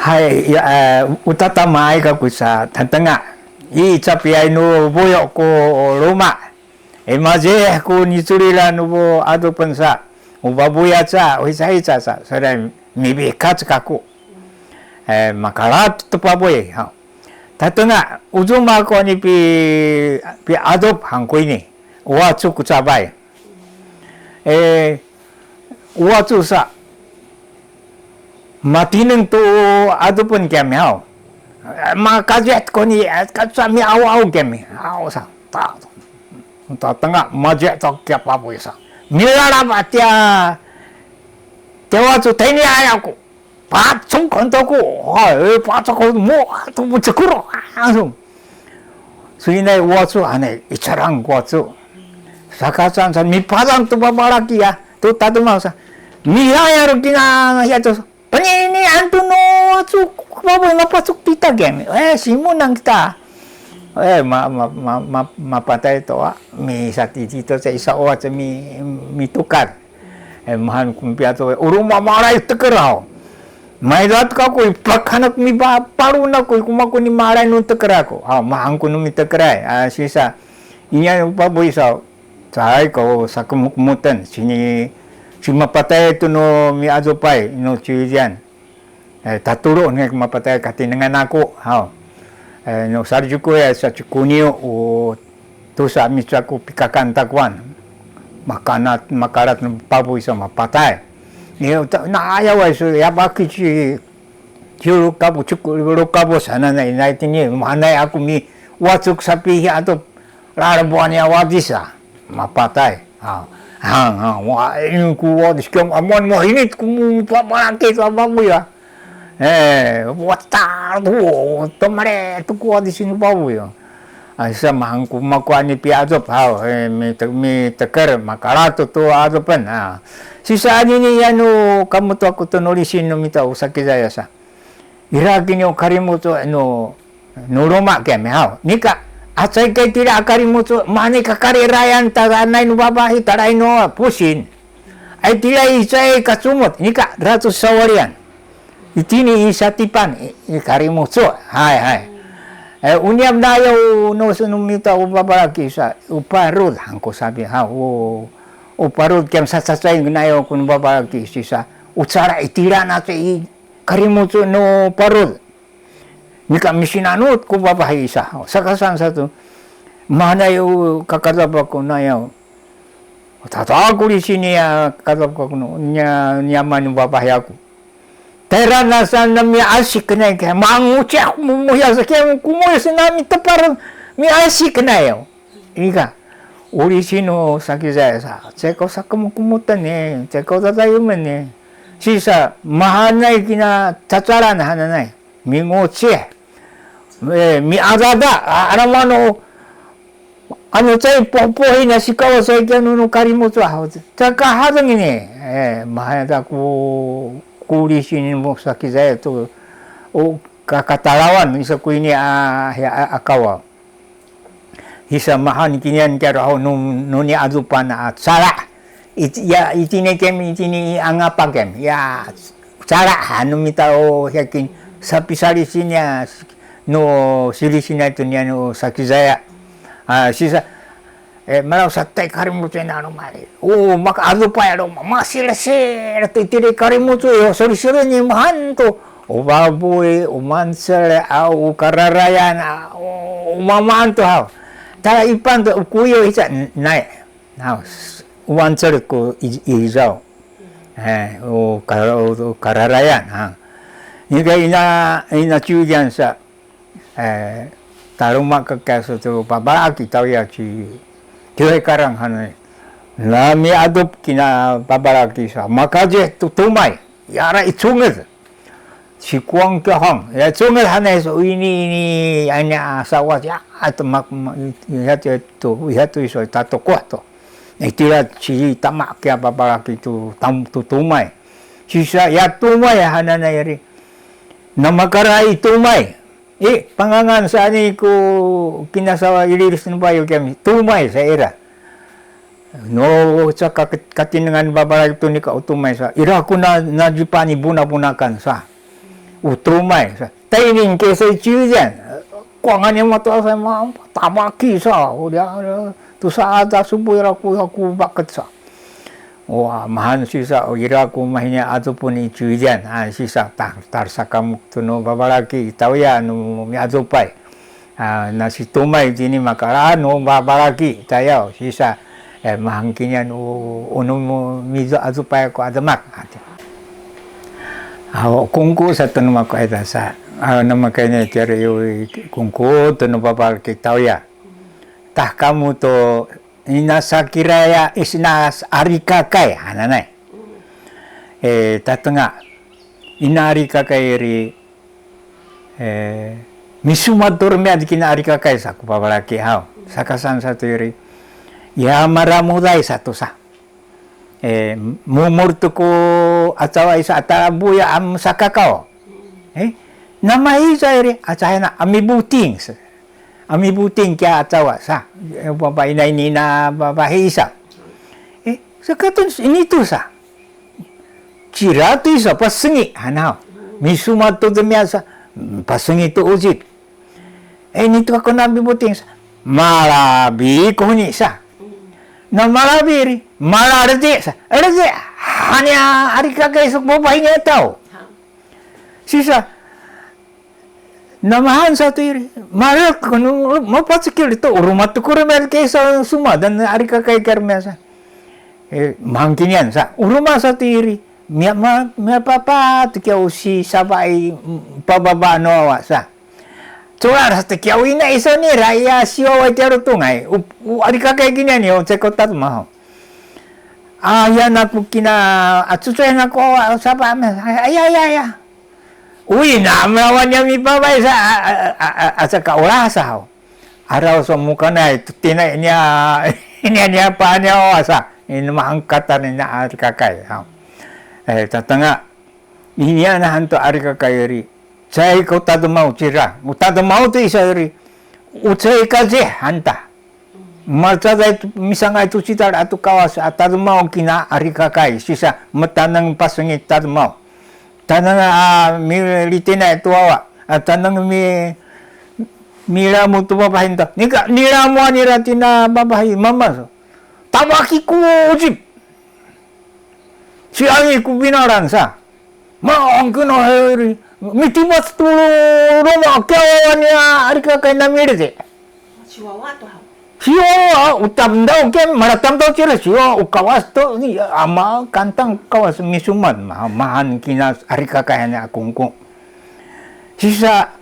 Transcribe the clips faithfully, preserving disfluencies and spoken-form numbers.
Hay, ya, eh, u tatamaay kaku sa tatenga. I capiay nu buyu ku luma. I mazih ku niculilan nu bu adupen sa. U babuy aca, u hica hica sa. Sare mibikac kaku. Eh, makalat tu babuy. Ha. Tatenga, u cuma ko ni pi, piadup hangkuyni. Wacu ku cabay. Eh, wacu sa. Matineng tu adupen kami haw. Eh, makajih ko ni, eh, ka sa miaw-aw kami. Aw sa. Ta, tatenga, majih to kia babuy sa. Milalap atia. Tia wacu tayni ayaw ku. Pacung konto ku, ay, pacung konto mu, tu mu cekur, langsung. Suinay wacu, anay, icarang wacu. Sakasan, sa, mipadang tu babalaki ya, tu tatumaw sa. Mihaya rukina, ya tu, penini antu no wacu, baboy mapacuk kita gen. Eh, simunang kita. Eh, ma, ma, ma, ma, mapatay to, ah. Mi satiti to, sa isa wacu mi, mitukar. Eh, mahan ku mipiato, uru mamalay teker haw. Maydat kaku, ipakanak mi ba, palu naku, ikumaku ni malay nu teker aku. Haw, mahan ku nu mitekeray. Ah, sisa. Inya babuy sa. Caay ko sakemukemuten. Sini, simapatay tu nu miazupay, nu ciwidian. Eh, tatulu ni mapatay katinengan aku, haw. Eh, no sarjuku ya sa cikuniyu u tusa micaku pikakan takuan. Makanat, makalat no babuy sa mapatay. Ni uta, na ayaw ay su, ya baki ci, ci lukabu, cuku lukabu sana na inay tini, manay aku mi, wacuk sapi hi atu, Lalabuan ya wadis a, mapatay. Ha, hang, hang, wa, ini ku wadis kiam amuan mo ini ku mu pamalaki ka babuy a. Eh, watar tu, tomare tu ku wadis ini babuy a. Asa mahang ku makuan ni piadup, ha, eh, mi te-, mi teker, makalatu tu adupen, ha. Sisa anini yanu kamu tu aku tu nulisin nu mita usaki saya sa. Ira kini o karimucu nu, nu luma' kami haw. Nika, acay kay tila a karimucu, mani kakarirayan taganay nu babahi talay no pusin. Ay tila i cay kacumut, nika, ratu sawalian. Itini i satipan, i, i karimucu. Hay, hay. Eh, unyam nayo no sunu mita u babalaki sa, u parud, hangko sabi haw, u, u parud kiam sasasay nayo kun babalaki sisa. U cara itila na cay i karimucu nu parud. Nika misinanut ku babahi sa. Sakasan satu. Manay u kakadap aku nayaw. Tata aku di sini ya, kakadap aku no. Nya, nyaman babahi aku. Tera nasa nami asik kenay ke. Mangucik aku mumuya sa ke. Kumuya sa nami tepar mi asik kenay. Ika, uli sinu sakizaya sa, ceko sakemukemuten ni, ceko tatayumen ni. Sisa, mahanay kina cacalan hananay. Mingucih. Eh, miadada, a, aramano, ano cay popohi na sikawa cay kiya nunu karimucu a, cakahadeng ini. Eh, mahanay ta ku, kuli sinu sakizaya tu, o, kakatalawan, isa ku ini a, ya, a, akawa. Hisa mahan kinian kiyaro haw nu, nu niadupan a cala'. It-, ya, itini kami, itini angapa kami. Ya, cala' anu mita o yakin sapisalisin ya nu silisin tu nian o sakizaya. Ah, sisa, eh, malaw sa te karimucu na lumali. O, maka adupan ya luma, masilsil, titili karimucu, yo, sori-sori ni mahan tu. O babuy, o mancel, a, o kararayan, a, o, o mamaan tu haw. Tala ipan tu, o kuyo ica, n-, nay. Haw, s-, o mancel ku i-, izaw. Eh, o kar-, o, o kararayan, ha. Nika ina, ina ciwidian sa, Eh, taluma ka kisu tu babalaki tawiya ci, ci Hekarang hanay. Nami adup kina babalaki sa, makajih tu tumay, yara i cungel. Sikuang kehong, ya cungel hanay so ini, ini, ini asawa ya, atu mak, ma-, i-, ya tu, ya tu iso tatokoh to. Itira ci tama kia babalaki tu tam, tu tumay. Sisa ya tumay hananay ri. Namakara i tumay. I, pangangan sa ni ku kinasawa ililis nu bayu kami. Tumay sa ira. No, sa ka-, katinengan babalaki tu nika o tumay sa. Ira ku na, najipan i buna-bunakan sa. Utumay sa, tayning kesay ciwidian, kuangan yang matuasay ma, tamaki sa, uliya, tusa ada subuy raku, aku bakat sa. Wa, mahan sisa, ira ku mahina atupun i ciwidian, a, sisa, ta, tarsakamu tu nu babalaki, tawya nu miatupay. A, nasitumay tini makalaan nu babalaki tayaw, sisa, e, mahangkinian u, unu mizo atupay ku ademak. Ati. Aw, kungku sa tunu mako eda sa. Aw, namakayna tiara yu kungku tunu babalaki tawya. Tah kamu to inasakiraya isnas arikakay, hananay. E, tatenga, ina arikakay ri, e, misumad tu remiad kina arikakay sa ku babalaki haw. Sakasan sa tu iri. Ya maramuday sa tu sa. E, mumur tu ku acawa isa atalabuya am sakakaw. E, nama isa iri, acahayana amibuting sa. Amibuting kiya acawa sa. E, baba ina ini na baba hi isa. E, sakatun ini tu sa. Cira tu isa pasengi, hanaw. Misumad tu demiasa, pasengi tu ujip. E, ini tu aku nabi buting sa. Malabi kuhuni sa. Na malabi ri, malaredi sa. Redi, hanya arikakay sa baba ini taw. Sisa, namahan sa tu iri. Marek, nu, mapacikil tu, uruma tu kuremel kesa suma, dan arikakay kermesa. E, mangkinian sa, uruma sa tu iri. Mia ma, mia papa, tu kia usi sabai, mm, pababa noa sa. Cular sa tu kia wina iso ni, raya siwa wa tiaru tungay. U, u, arikakay kinian yo, cekota tu maho. Aya naku kina, acucuy naku awa, saba, aya, aya, aya. Uy, na melawan niya mipabay sa, a, a, a, a, asa kaula sa haw. Araw so mukanay, tina niya, niya, niya pa niya asa. Ini maangkatan niya arikakay haw. E, tatenga, ini anahan tu arikakay ri. Cay ko tademaw cira. Ko tademaw tu isa ri. Ucay kacih hanta. Macaday tu, misangay tu cidal atu kawas a tademaw kina arikakay, sisa mataneng pasengi tademaw. Taneng a militinay tu wawa, a taneng mi, milamu tu babahin ta. Nika, nilamu a nira tina babahi, mama so. Tabaki ku ujip. Si angi ku binaran sa. Maangkena heri, mitibat tu luma kiyawawan ya arikakay namilite. Siwawa tu haw. Siwawa, utamdaw ke, maratamdaw cira siwawa, ukawas tu, ni, ama kantang kawas misumad, ma, mahan kina arikakay hanya akungkung. Sisa,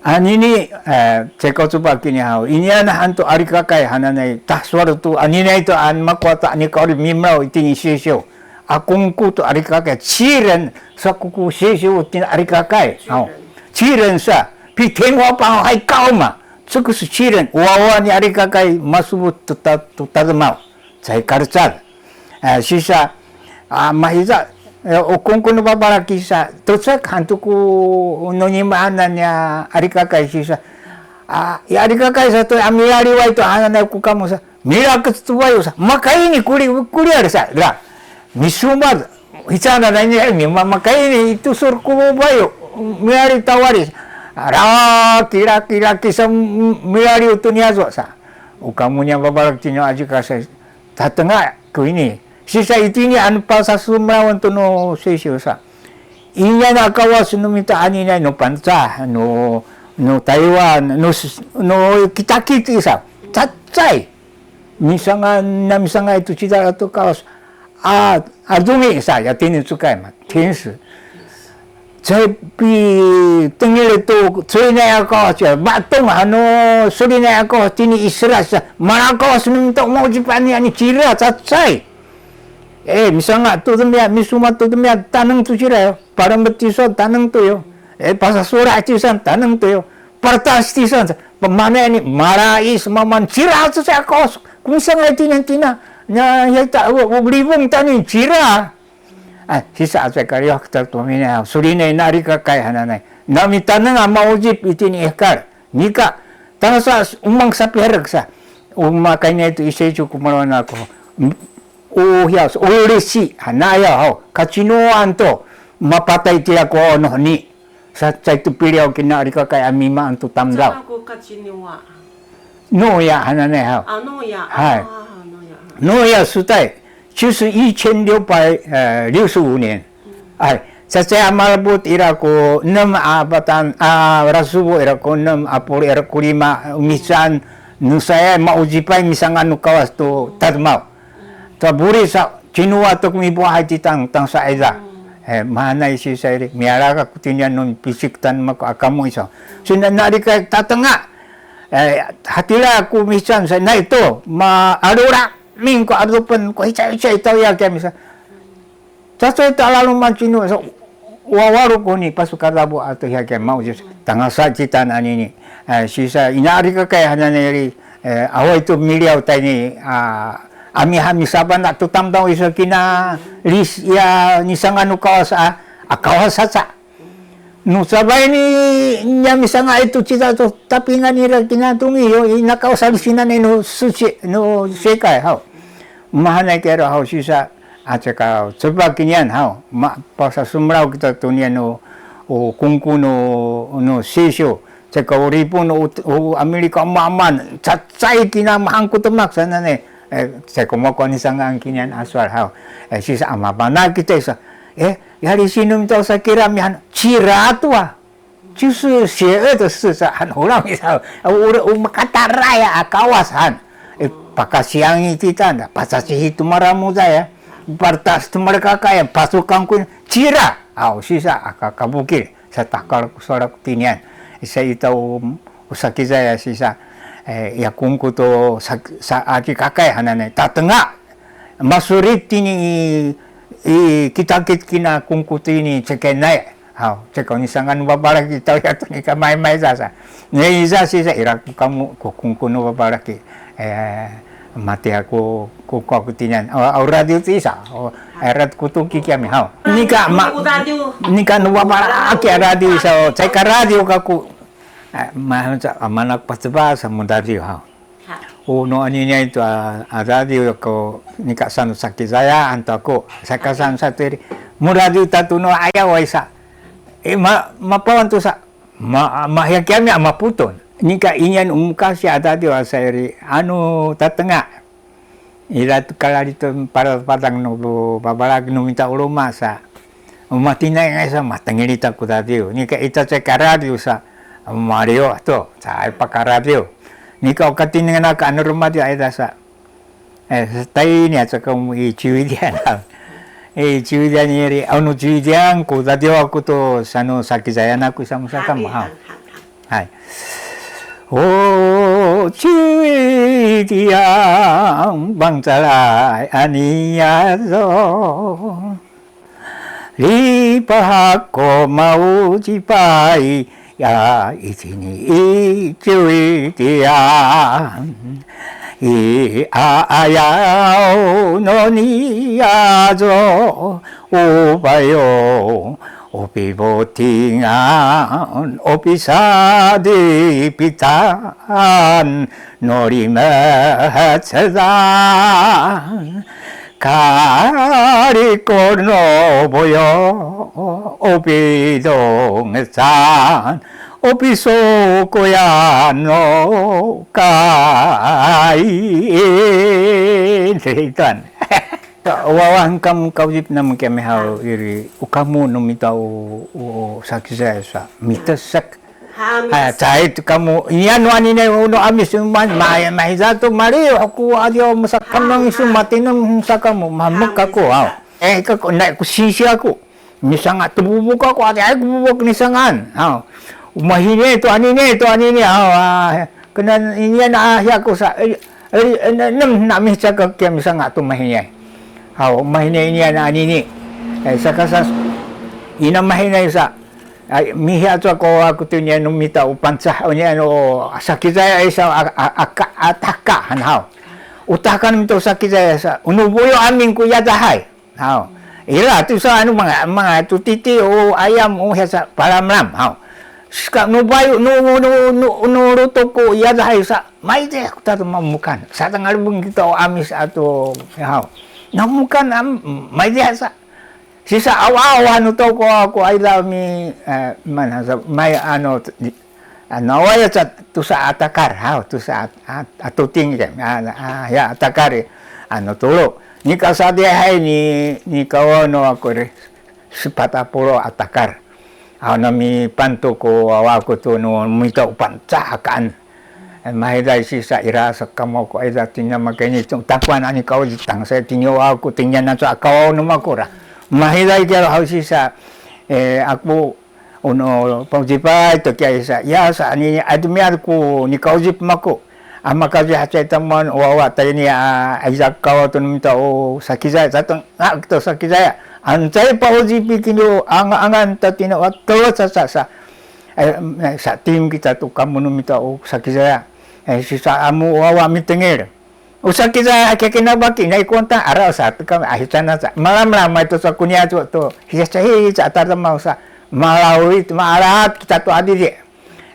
anini, e, ceko cuba kini haw. Ini anahan tu arikakay hananay, tahsuar tu, aninay tu, an makuata, ani kauri mimraw, itini sisiw. Akungku tu arikakay, ciren, sakuku sisiw, tin arikakay. Haw. Ciren sa, pitengwa pang, hay kauma. Cuku su ciren, wawa ni arikakay, masubut tu ta, tu tademaw. Cay karecal. E, sisa, a, mahiza, e, ukungku nu babalaki sa, tucek hantu ku nu nyimaanan ya arikakay sisa. A, ya arikakay sa tu, a, milaliway tu, hananay ku kamu sa, milakec tu bayu sa, makaini kuli, kuliar sa, la, misumad, hicana na ini, e, mi, ma, makaini, itu sur ku bayu, milali tawari, laki, laki, laki sa, milali utu niyazo sa. Ukamu nya babalaki nyo aji kasa, Tatenga ku ini. Sisa itini anu pasasumrawan tu nu sisiw sa. Inya na kawas nu mita aninay nu Pangcah, nu, nu Taiwan, nu, nu kitakit isa. Cacay. Misanga, na misanga itu cita tu kawas. A, adungi sa, ya tini cukay ma. Tinsi. Cay pitengil tu, culinay a kawas, batung anu, sulinay a kawas, tini isra sa, malakawas nung tu, mau cipani ani cira, cacay. E, misanga tu demiad, misuma tu demiad, taneng tu cira, parang betiso taneng tu yo. E, pasasura tisan taneng tu yo. Partas tisan, pemana ini, malais, maman cira, cacay kawas, kumisanga tini tina, nya, ya ta, belibung tani cira. A, sisa acay kaliwak kita tumina, sulinay na arikakay hananay. Nami taneng a maujip itini ekal. Nika, tangasa umang sapiherek sa. Umakayna itu isay cu kumalawan ako. U, hiya, ulisi, hanaya, ho. Kacinoan to, mapatay tira ko, noh, ni. Sa, cacay tu piliyaw kina rikakay a mimaan tu tamdaw. 这个我看金牛啊。 Noya hananay haw. 啊，Noya。 Hay. 啊，Noya。 Noya 时代，就是一千六百，呃，六十五年。 Ay, cacay a malabut ira ku enem a patan, a, rasubu ira ku enem a pulu ira ku lima, mihecaan nu saya ma'ucipay misanga' nu Kawas tu tademaw. Tua buris sa, cinuwa tu ku mibuhay ti tang, tang sa ayza. Eh, mahaenay sisa iri, miala ka ku tinian nu pisik tan mako a kamu iso. Sina nari ka tatenga. Eh, hatira ku mihecaan sa, na itu, ma, alura, ming ku adupen, ku hica-hica itaw ya kami sa. Cacay talalu mancinu, so, wawaru kuni, pasu kadabu atu hiya kaya mau jis, tangasa citan anini. Eh, sisa, ina ari kakay hananay ri, eh, awa itu miliyaw tayni, ah, ami-ami sapan na tutamtaw iso kina, lis, ya, nisanga nu Kawas, ah, a Kawas saca. Nu sabay ni, nya misanga itu cita tu, tapingan ira kina tungi, yo, ina Kawas a lis kina ni nu suci, nu sekay, haw. Mahaenay kero haw sisa, a, ceka, cebak kinian haw, ma, pasasumelaw kita tu nian u, u kungku nu, nu sisiw, ceka u Ripun, u, u Amirika, maman, cacay kina mahangku temak sana ne, eh, ceka mako ni sangaan kinian aswal haw, eh, sisa a mapana kita sa, eh, yari sinum tau sakira mihan, cira tu a. 就是邪恶的事 sa han hulang sa, u, u makataray a Kawas han. Eh, pakasiangi titan, pacacihi tumaramuday a, partas tumarakakay a, pasukan ku cira, aw sisa, aka kabukil, sa takal ku solak tinian. Sa ita u, u Sakizaya sisa, eh, ya kungku to sa, sa aki kakay hananay, tatenga, masurit tini i, i kitakit kina kungku tini cekenay. Haw, ceko ni sangaan babalaki taw ya tu nika maymay sasa. Ni isa sisa ira ku kamu ku kungku nu babalaki. Eh, mati aku ku ku aku tinian. O, au radio tu isa. O, erat ku tu kiki ami haw. Nika ma, nika nu babalaki radio isa. O, ceka radio kaku. Eh, ma, sa, amanak paceba sa mu radio haw. O, no anini itu a, a radio ko nika sanu Sakizaya anto aku. Saka sanu satu iri. Mu radio tatu no aya wa isa. Eh, ma, mapawan tu sa. Ma, ma ya kiami a maputun. Nika inian umukasi a radio a sa iri. Anu tatenga. Ira tu kalali tu para padang nu babalaki nu mita uluma sa. Matinay ngay sa matengil ita ku radio. Nika ita ceka radio sa. Mario tu. Sa ay paka radio. Nika o katinengan aka anu rumah ti ayda sa. Eh, sa tayni a caka mu i ciwidian. I ciwidian iri, anu ciwidian ku tatiwa ku tu sanu Sakizayan aku samu sakamu ha. Hay. O ciwidian bangcalay aniyazo. Lipahak ko maucipay ya itini i ciwidian. I a ayaw no niyazo upayo o pibotingan o pisadipitan no limecedan. Kalikor no boyo o pidongecan o pisokoyan no kain. Sehituan. Wawa hengkam kawip namu kami haw iri ukamu no mita u, u Sakizaya sa mitesek. Ha, caay tu kamu. Iya nu anini no amis man, ma, mahiza tu mali, aku adiw masakan nang isu matinem sa kamu, mamek aku, ha. Eh, ka, na, ku sisi aku. Misanga tu bubuk aku, ati ay ku bubuk misangan. Ha. Mahini tu anini, tu anini, ha. Kena ini na, ah, aku sa, eh, eh, nem na mi sa ka kia misanga tu mahini. Ha, mahini ini na anini. Eh, sa ka sa, ina mahini sa. Ay, mihi acu ako, aku tu niya nu mita u Pangcah, niya nu Sakizaya isa a, a, aka, a, tahka han haw. U tahka nu mita u Sakizaya sa, unu buyu amin ku yadahay. Haw. Ila tu sa anu manga, manga tu titi u ayam u hesa palamlam haw. Sika nu bayu nu, nu, nu, nu lutuk ku yadahay sa, maide ku tatu mamukan. Sa tangal bung kita u amis atu haw. Namukan am, maide sa. Sisa awawa nu to ko aku ayda mi, eh, mana sa, may ano, di- ano ya sa tusa a takar, ha, tusa a, a, a tuting ke, a, a, ya a takar, ano tulu. Ni kasadihay ni, ni kawano aku re, sipat a pulo a takar. Ano mi pantu ko wawa ku tu no mita upan cakan. Eh, mahiday sisa ira sa kamo ko ida tinya makeni tu takuan ani kau di tangsa tinya wawa ku tinya na sa kau no makura. Mahiday kero hau sisa, eh, aku uno paujipay to kiya isa. Ya sa ani admiad ku ni kaujip maku. Ama kaujip hacay taman wawa tayni a, aiza kawa tu no mita u sakizay. Sateng nga to sakizay. Ancay paujipi kinyo anga-angan tatina wa to sa sa sa. Eh, sa tim kita tu kamu no mita u sakizay. Eh, sisa amu wawa mitengil. Usa kiza a kekina baki, nai konta, ara usa tu kami, ahi cana sa. Malam-malam itu sa kunia tu, tu. Hiya sa, hiya sa, atar ma usa. Malawi tu, maalat kita tu adi di.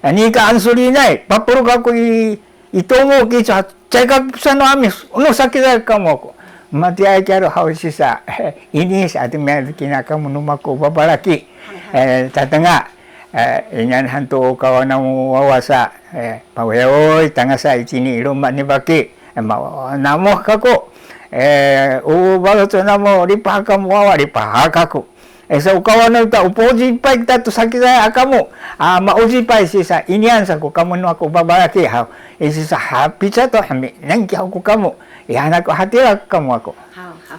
Ani ka ansuli nai, papuru ka ku i, i tomo ki sa, cai ka sa no amis, no sa kiza ka mo ko. Mati ai kiaro hau sisa. Ini sa ati mel kina ka mo no ma ko babalaki. Eh, tatenga. Eh, inyan hantu kawan namu wawa sa. Eh, paweoy, tangasa i cini i luma ni baki. Eh, ma, namuh kaku. Eh, u balo tu namu, lipahak kamu wawa, lipahak kaku. Eh, sa u kawan na uta, upoji pai kita tu sakizaya kamu. Ah, ma uji pai sisa, inian sa ku kamu nu aku babalaki, ha. Eh, sisa hapica to, hami, nang ki aku kamu. Ya, anak hatira kamu aku. Haw, haw.